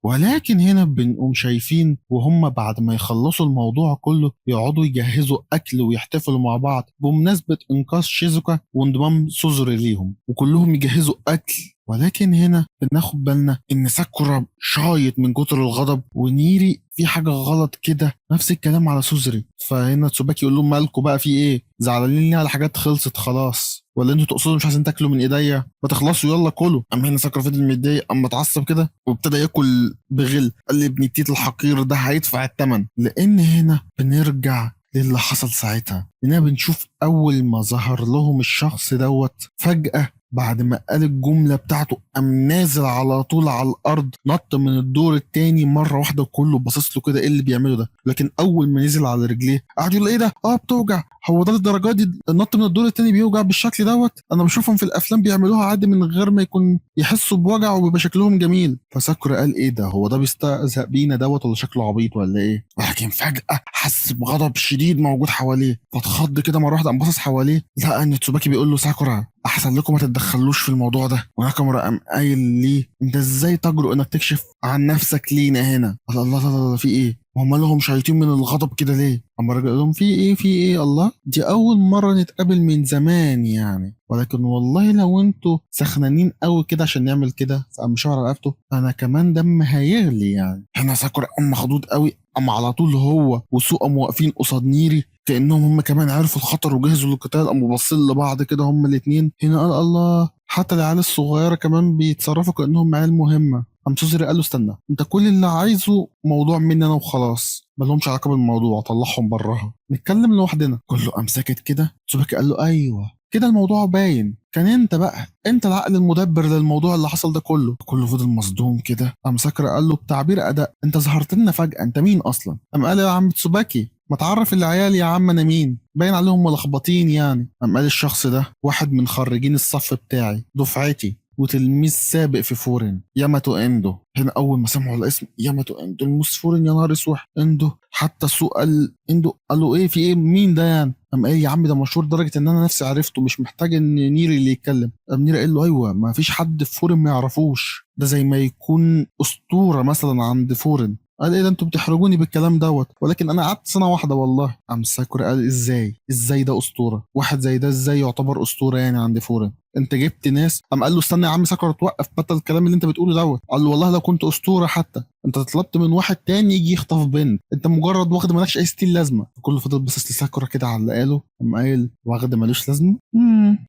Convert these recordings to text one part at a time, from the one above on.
ولكن هنا بنقوم شايفين وهم بعد ما يخلصوا الموضوع كله يقعدوا يجهزوا اكل ويحتفلوا مع بعض بمناسبة انقاذ شيزوكا وانضمام سوزوري ليهم، وكلهم يجهزوا اكل. ولكن هنا بناخد بالنا ان ساكورا شايط من كتر الغضب، ونيري في حاجة غلط كده، نفس الكلام على سوزري. فهنا تسوباكي يقول لهم مالكوا بقى، في ايه زعلانين ليه على حاجات خلصت خلاص؟ ولا انتوا تقصدوا مش عايزين تاكلوا من ايديا؟ ما تخلصوا يلا كلوا. قام هنا ساكورا فضل متضايق، قام متعصب كده وابتدى ياكل بغل، قال لي ابن التيت الحقير ده هيدفع الثمن. لان هنا بنرجع للي حصل ساعتها، لاننا بنشوف اول ما ظهر لهم الشخص دوت فجأة بعد ما قال الجملة بتاعته قام نازل على طول على الأرض، نط من الدور التاني مرة واحدة، وكله باصص له كده ايه اللي بيعمله ده. لكن أول ما نزل على رجليه قعد يقول ايه ده؟ بتوجع، هو ده للدرجة دي النط من الدور التاني بيوجع بالشكل دوت؟ أنا بشوفهم في الأفلام بيعملوها عادي من غير ما يكون يحسوا بوجع وبيبقى شكلهم جميل. فساكورا قال ايه ده، هو ده بيستهزأ بينا دوت ولا شكله عبيط ولا ايه؟ لكن فجأة حس بغضب شديد موجود حواليه، فاتخض كده مرة واحدة، قام باصص حواليه لقى ان تسوباكي بيقول له ساكورا احسن لكم ما تتدخلوش في الموضوع ده. وناكامورا قام قايل ليه انت ازاي تجرؤ انك تكشف عن نفسك لينا هنا؟ قال الله الله الله في ايه؟ وهم لهم شايطين من الغضب كده ليه؟ اما الراجل قال لهم في ايه في ايه؟ الله دي اول مرة نتقابل من زمان يعني، ولكن والله لو انتوا سخنانين قوي كده عشان نعمل كده. فقام مشاور على رقبته انا كمان دم هيغلي يعني. هنا ساكورا قام مخضوض قوي، قام على طول هو وسو قاموا واقفين قصاد نيري كانهم هم كمان عرفوا الخطر وجهزوا للقتال، قاموا باصين لبعض كده هم الاثنين. هنا قال الله حتى العيال الصغيرة كمان بيتصرفوا كانهم عيال مهمة. قام سوزري قال له استنى، انت كل اللي عايزه موضوع مني انا وخلاص، مالهمش علاقة بالموضوع، طلعهم براها، نتكلم لوحدنا. كله قام ساكت كده. تسوباكي قال له ايوه كده الموضوع باين، كان انت بقى انت العقل المدبر للموضوع اللي حصل ده كله. كله فضل مصدوم كده. قام ساكورا قال له بتعبير اداء انت ظهرت لنا فجأة، انت مين اصلا؟ قام قال يا عم تسوباكي ما تعرف العيال يا عم انا مين، باين عليهم ملخبطين يعني. قام قال الشخص ده واحد من خريجين الصف بتاعي، دفعتي، وتلميذ سابق في فورن، ياماتو اندو. هنا اول ما سمعوا الاسم ياماتو اندو الموس فورن، يا نهار اسود اندو. حتى سوق قال اندو، قال له ايه في ايه مين ده يعني؟ قام قال يا عم ده مشهور لدرجة ان انا نفسي عرفته، مش محتاج ان نيري اللي يتكلم. قام نيري قال له ايوه ما فيش حد في فورن ما يعرفوش، ده زي ما يكون اسطورة مثلا عند فورن. قال ايه ده انتوا بتحرجوني بالكلام دوت، ولكن انا قعدت سنة واحدة والله. قام ساكورا قال ازاي ازاي ده اسطورة؟ واحد زي ده ازاي يعتبر اسطورة يعني عند فورن؟ انت جبت ناس. قام قال له استنى يا عم ساكورا توقف، بطل الكلام اللي انت بتقوله دوت. قال له والله لو كنت اسطورة حتى انت طلبت من واحد تاني يجي يخطف بنت، انت مجرد واخد مالكش اي ستيل لازمه. كله فضل باصص لساكورا كده على اللي قاله. قام قايل واخد مالوش لازمه؟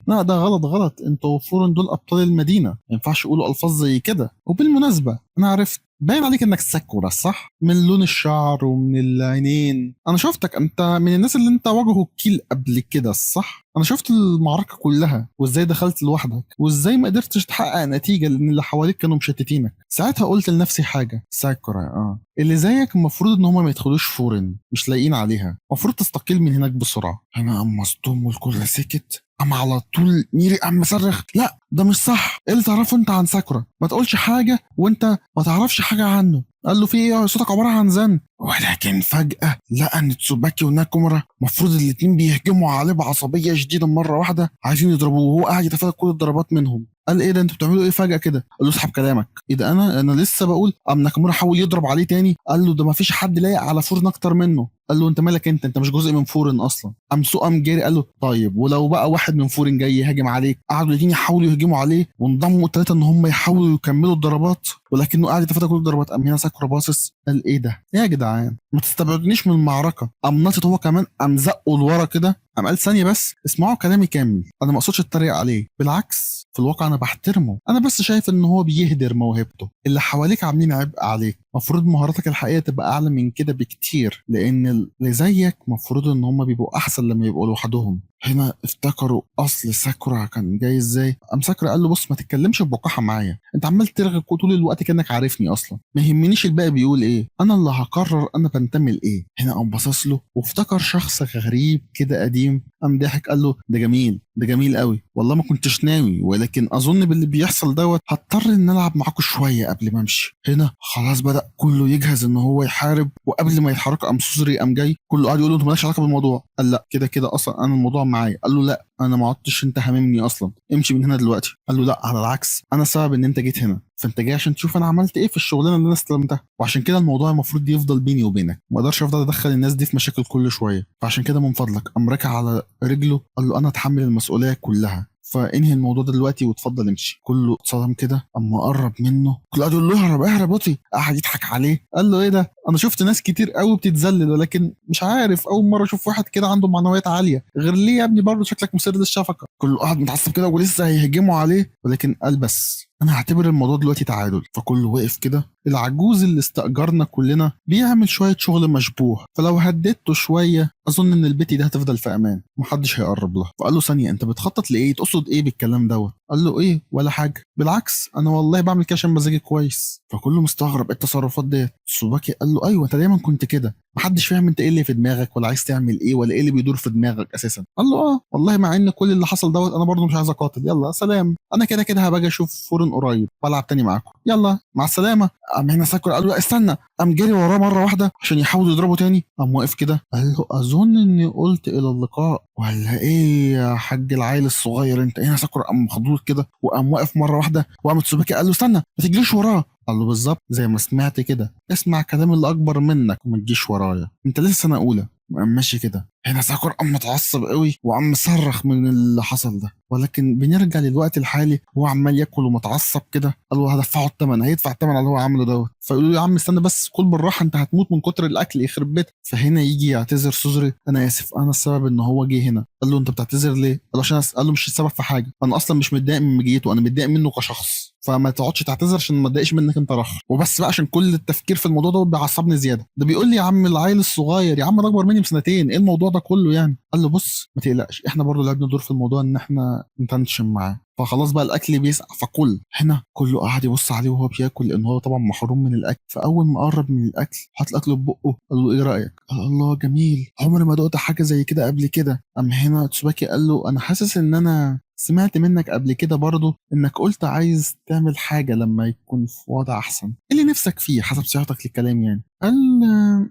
لا ده غلط غلط، انتوا فورن دول ابطال المدينة، ما ينفعش يقولوا الفاظ زي كده. وبالمناسبة انا عرفت باين عليك انك ساكورا صح؟ من لون الشعر ومن العينين، انا شفتك انت من الناس اللي انت واجهوا الكيل قبل كده صح؟ انا شفت المعركة كلها وازاي دخلت لوحدك وازاي ما قدرتش تحقق نتيجة لان اللي حواليك كانوا مشتتينك. ساعتها قلت لنفسي حاجة، ساكورا اللي زيك المفروض ان هما ما يدخلوش فورن، مش لايقين عليها، المفروض تستقيل من هناك بسرعة. انا قام مصدوم والكل سكت. قام على طول نيري قام مصرخ لا ده مش صح، ايه اللي تعرفه انت عن ساكورا؟ ما تقولش حاجة وانت ما تعرفش حاجة عنه. قال له في ايه، صوتك عبارة عن زن. ولكن فجاة لقى ان تسوباكي وناكامورا المفروض الاتنين بيهجموا عليه بعصبيه شديدة مرة واحدة، عايزين يضربوه، وهو قاعد يتفادى كل الضربات منهم. قال ايه ده انتوا بتعملوا ايه فجاة كده؟ قال له اسحب كلامك، ايه ده انا لسه بقول. قام ناكامورا حاول يضرب عليه تاني، قال له ده ما فيش حد لايق على فورن اكتر منه. قال له انت مالك انت مش جزء من فورن اصلا. قام سو قام جاري قال له طيب ولو بقى واحد من فورن جاي يهاجم عليك. قعدوا الاثنين يحاولوا يهجموا عليه، وانضموا الثلاثة ان هم يحاولوا يكملوا الضربات، ولكنه قاعد يتفادى كل الضربات. قام هنا ساكورا باصص قال ايه ده يا جدعان ما تستبعدنيش من المعركة. قام نطط هو كمان، قام زقه لورا كده، قام قال ثانية بس اسمعوا كلامي كامل، انا ما اقصدش اتريق عليه، بالعكس في الواقع انا بحترمه، انا بس شايف ان هو بيهدر موهبته، اللي حواليك عاملين عبء عليك، المفروض مهاراتك الحقيقية تبقى اعلى من كده بكتير، لان اللي زيك المفروض ان هم بيبقوا احسن لما يبقوا لوحدهم. هنا افتكروا اصل ساكورا كان جاي ازاي. قام ساكورا قال له بص ما تتكلمش بوقاحه معايا، انت عمال ترغي طول الوقت كانك عارفني اصلا، ما يهمنيش الباقي بيقول ايه، انا اللي هقرر انا بنتمي لايه. هنا قام باصص له وافتكر شخص غريب كده قديم، قام ضحك قال له ده جميل، ده جميل قوي، والله ما كنتش ناوي، ولكن اظن باللي بيحصل دوت هضطر ان العب معاكم شوية قبل ما امشي. هنا خلاص بدا كله يجهز ان هو يحارب، وقبل ما يتحركوا قام سوزري قام جاي، كله قاعد يقول له انت مالكش علاقة بالموضوع. قال لا كده كده اصلا انا الموضوع معايا. قال له لا انا ما عدتش، انت هاممني اصلا، امشي من هنا دلوقتي. قال له لا على العكس انا السبب ان انت جيت هنا. فانت جاي عشان تشوف انا عملت ايه في الشغلانة اللي انا استلمتها، وعشان كده الموضوع المفروض يفضل بيني وبينك، ما اقدرش افضل ادخل الناس دي في مشاكل كل شوية، فعشان كده من فضلك. قام راكع على رجله قال له انا اتحمل المسؤولية كلها، فانهي الموضوع ده دلوقتي واتفضل امشي. كله اتصدم كده. اما قرب منه كله قعد يقول له اهرب اهرب بطي، قعد يضحك عليه قال له ايه ده، انا شفت ناس كتير قوي بتتذلل، ولكن مش عارف اول مرة اشوف واحد كده عنده معنويات عالية، غير ليه يا ابني برضه شكلك مثير للشفقه. كله قعد متعصب كده ولسه هيهجموا عليه، ولكن قال بس انا هعتبر الموضوع دلوقتي تعادل. فكله وقف كده. العجوز اللي استأجرنا كلنا بيعمل شوية شغل مشبوه، فلو هددته شوية اظن ان البيت ده هتفضل في امان، محدش هيقرب لها. فقال له ثانية، انت بتخطط لايه؟ تقصد ايه بالكلام دوت؟ قال له ايه ولا حاجة، بالعكس انا والله بعمل كده عشان مزاجي كويس. فكله مستغرب ايه التصرفات ديت. تسوباكي قال له ايوه انت دايما كنت كده، محدش فاهم انت ايه اللي في دماغك ولا عايز تعمل ايه ولا ايه اللي بيدور في دماغك اساسا. قال له اه والله مع ان كل اللي حصل دوت انا برضه مش عايز اقاتل، يلا سلام، انا كده كده هبقى اشوف فورن قريب والعب تاني معاكم، يلا مع السلامة. قام هنا ساكورا قال له استنى، قام جري وراه مرة واحدة عشان يحاول يضربه تاني. قام واقف كده قال له اظن اني قلت الى اللقاء ولا ايه يا حاج العيل الصغير انت. هنا ساكورا قام مخضوض كده وقام واقف مرة واحدة، وقام تسوباكي قال له استنى ما تجريش وراه. قال له بالظبط زي ما سمعت كده، اسمع كلام اللي اكبر منك وما تجيش ورايا، انت لسه سنة اولى. وقام ماشي كده. هنا ساكورا قام متعصب قوي وقام مصرخ من اللي حصل ده. ولكن بنرجع للوقت الحالي، هو عمال ياكل ومتعصب كده. قال له هدفعه الثمن، هيدفع الثمن على اللي هو عامله دوت. فيقولوا له يا عم استنى بس كل بالراحة، انت هتموت من كتر الاكل يخرب بيتك. فهنا يجي يعتذر سوزوري، انا اسف انا السبب ان هو جه هنا. قال له انت بتعتذر ليه؟ قال له عشان قال له مش السبب في حاجة، انا اصلا مش متضايق من مجيته، انا متضايق منه كشخص، فما تقعدش تعتذر عشان ما اتضايقش منك انت رخ. وبس بقى عشان كل التفكير في الموضوع ده بيعصبني زيادة. ده بيقول لي يا عم العيل الصغير، يا عم ده اكبر مني بسنتين، ايه الموضوع ده كله يعني؟ قال له بص ما تقلقش، احنا برضو لعبنا دور في الموضوع ان احنا نتنشن معاه. فخلاص بقى الاكل بيسقع. فكل هنا كله قعد يبص عليه وهو بياكل، لان هو طبعا محروم من الاكل. فاول ما قرب من الاكل حط الاكل في بقه، قال له ايه رايك؟ قال الله جميل، عمري ما دقت حاجة زي كده قبل كده. قام هنا تسوباكي قال له انا حاسس ان انا سمعت منك قبل كده برضه انك قلت عايز تعمل حاجة لما يكون في وضع احسن، ايه اللي نفسك فيه حسب صياغتك للكلام يعني؟ قال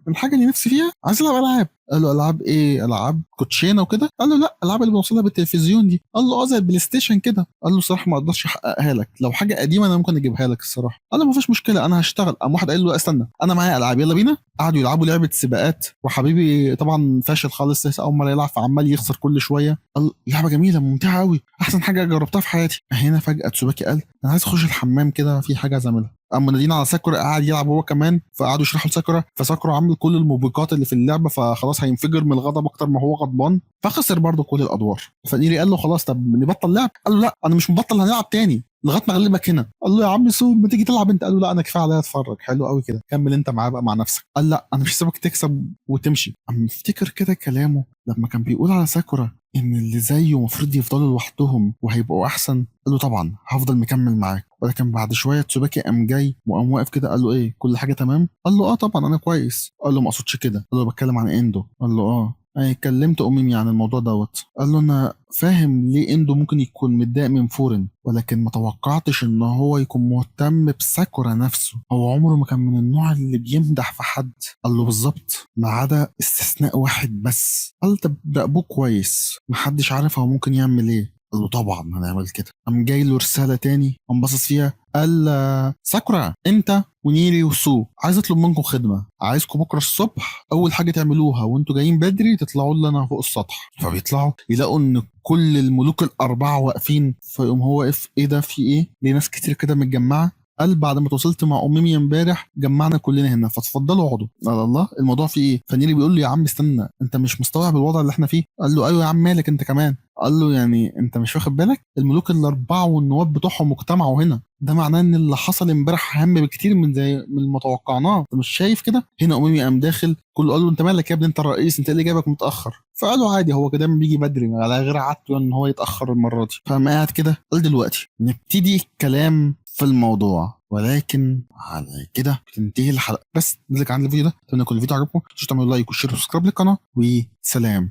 الحاجة اللي نفسي فيها عايز العب العاب. قال له العاب ايه؟ العاب كوتشينه وكده؟ قال له لا، العاب اللي بنوصلها بالتلفزيون دي. قال له اه زي البلاي ستيشن كده. قال له الصراحة ما اقدرش احققها لك، لو حاجة قديمة انا ممكن اجيبها لك الصراحة. قال له ما فيش مشكلة انا هشتغل. قام واحد قال له استنى انا معايا العاب يلا بينا. قعدوا يلعبوا لعبه سباقات، وحبيبي طبعا فاشل خالص لسه اول مرة يلعب فعمال يخسر كل شوية. قال لعبه جميلة ممتعة قوي، احسن حاجة جربتها في حياتي. هنا فجاة تسوباكي قال انا عايز اخش الحمام كده، في حاجة عايز اعملها. قام منادين على ساكورا قعد يلعب هو كمان، فقعدوا يشرحوا لساكورا، فساكورا عمل كل الموبقات اللي في اللعبة، فخلاص هينفجر من الغضب اكتر ما هو غضبان، فخسر برضه كل الادوار. فنيري قال له خلاص طب نبطل لعب؟ قال له لا انا مش مبطل، هنلعب تاني لغاية ما اغلبك هنا. قال له يا عم سو ما تيجي تلعب انت؟ قال له لا انا كفاية عليا اتفرج، حلو قوي كده كمل انت معاه بقى مع نفسك. قال لا انا مش هسيبك تكسب وتمشي. قام افتكر كده كلامه لما كان بيقول على ساكورا ان اللي زيه المفروض يفضلوا لوحدهم وهيبقوا احسن. قال له طبعا هفضل مكمل معاك. ولكن بعد شوية تسوباكي قام جاي وقام واقف كده قال له ايه كل حاجة تمام؟ قال له اه طبعا انا كويس. قال له ما اقصدش كده، قال له بتكلم عن اندو. قال له اه انا كلمت امي عن الموضوع دوت. قال له انا فاهم ليه اندو ممكن يكون متضايق من فورن، ولكن ما توقعتش ان هو يكون مهتم بساكورا نفسه، هو عمره ما كان من النوع اللي بيمدح في حد. قال له بالظبط ما عدا استثناء واحد بس. قال طب راقبوه كويس، محدش عارف هو ممكن يعمل ايه. قال له طبعا هنعمل كده. قام جاي له رسالة تاني قام باصص فيها قال ساكورا انت ونيري وسو عايز اطلب منكم خدمة، عايزكم بكره الصبح اول حاجة تعملوها وانتوا جايين بدري تطلعوا لنا فوق السطح. فبيطلعوا يلاقوا ان كل الملوك الاربعة واقفين، فيقوم هو واقف ايه ده في ايه؟ ليه ناس كتير كده متجمعه؟ قال بعد ما تواصلت مع امي امبارح جمعنا كلنا هنا، فتفضلوا اقعدوا. قال الله الموضوع فيه ايه؟ فنيري بيقول له يا عم استنى انت مش مستوعب الوضع اللي احنا فيه. قال له ايوه يا عم مالك انت كمان؟ قال له يعني انت مش واخد بالك الملوك الاربعة والنواب بتوعهم اجتمعوا هنا، ده معناه ان اللي حصل امبارح اهم بكتير من زي من ما توقعناه، انت مش شايف كده؟ هنا امي قام داخل كله قال له انت مالك يا ابني انت الرئيس، انت اللي جايبك متاخر؟ فقالوا عادي هو كده بيجي بدري على غير عادته ان هو يتاخر المرة دي. فقام قاعد كده قال دلوقتي نبتدي الكلام في الموضوع، ولكن على كده بتنتهي الحلقة. بس نزلك عند الفيديو ده، اتمنى يكون الفيديو عجبكم، تعملوا like و share و subscribe للقناة، وسلام.